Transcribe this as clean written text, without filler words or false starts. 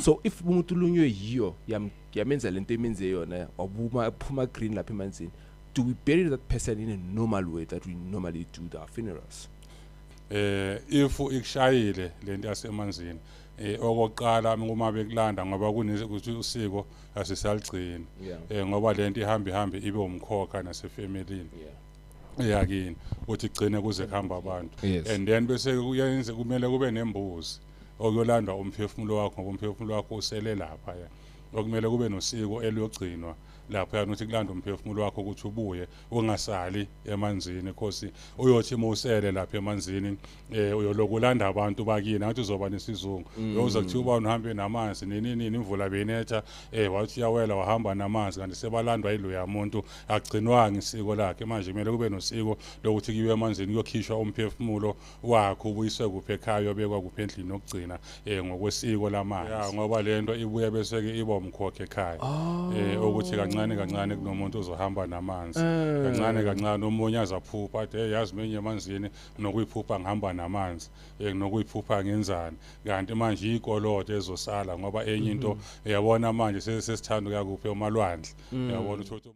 So if umuntu ulunywe yiyo, yamenza lento emenze yona, wabuma phuma green lapha emanzini, do we bury that person in a normal way that we normally do the funerals? If ikushayile lento yasemanzini, okokuqala uma bekulanda, ngoba kunekuthi usiko asisaligcini, ngoba lento ihamba ihambe ibe umkhokha nasefamilini eyakini, uthi igcine kuze kuhamba abantu. And then bese kuyenze kumele kube nembuzi okuyolandwa umphefumulo wakho, ngoba umphefumulo wakho usele lapha ya, okumele kube nosiko eliyogcinwa lapha yana, ukuthi kulandwa umphefumulo wakho ukuthi ubuye ungasali emanzini, cause uyothi uma usele lapha emanzini, uyoloku ulanda abantu bakini, ngathi uzoba nesizungu, uyoza kuthiwa uba uhambe namanzi nini nini, imvula benetha, wathi uyawela wahamba namanzi, kanti sebalandwa yiloya muntu, agcinwanga isiko lakhe. Manje kumele kube nosiko lokuthi kuyiwe emanzini kuyokhishwa umphefumulo wakho, ubuyiswe kuphi ekhaya, uyobekwa kuphi endlini yokugcina, ngokwesiko lamanzi, ngoba lento ibuye bese ke iba umkhokha ekhaya, ukuthi kancane kancane kunomuntu ozohamba namanzi, kancane kancane omunye azaphupha athi, "Hey, yazi menye emanzini nokuyiphupha ngihamba namanzi, nokuyiphupha ngenzani?" Kanti manje ikolodo ezosala, ngoba enye into uyabona manje sesithanda ukuya kuphi, emalwandle, uyabona ukuthi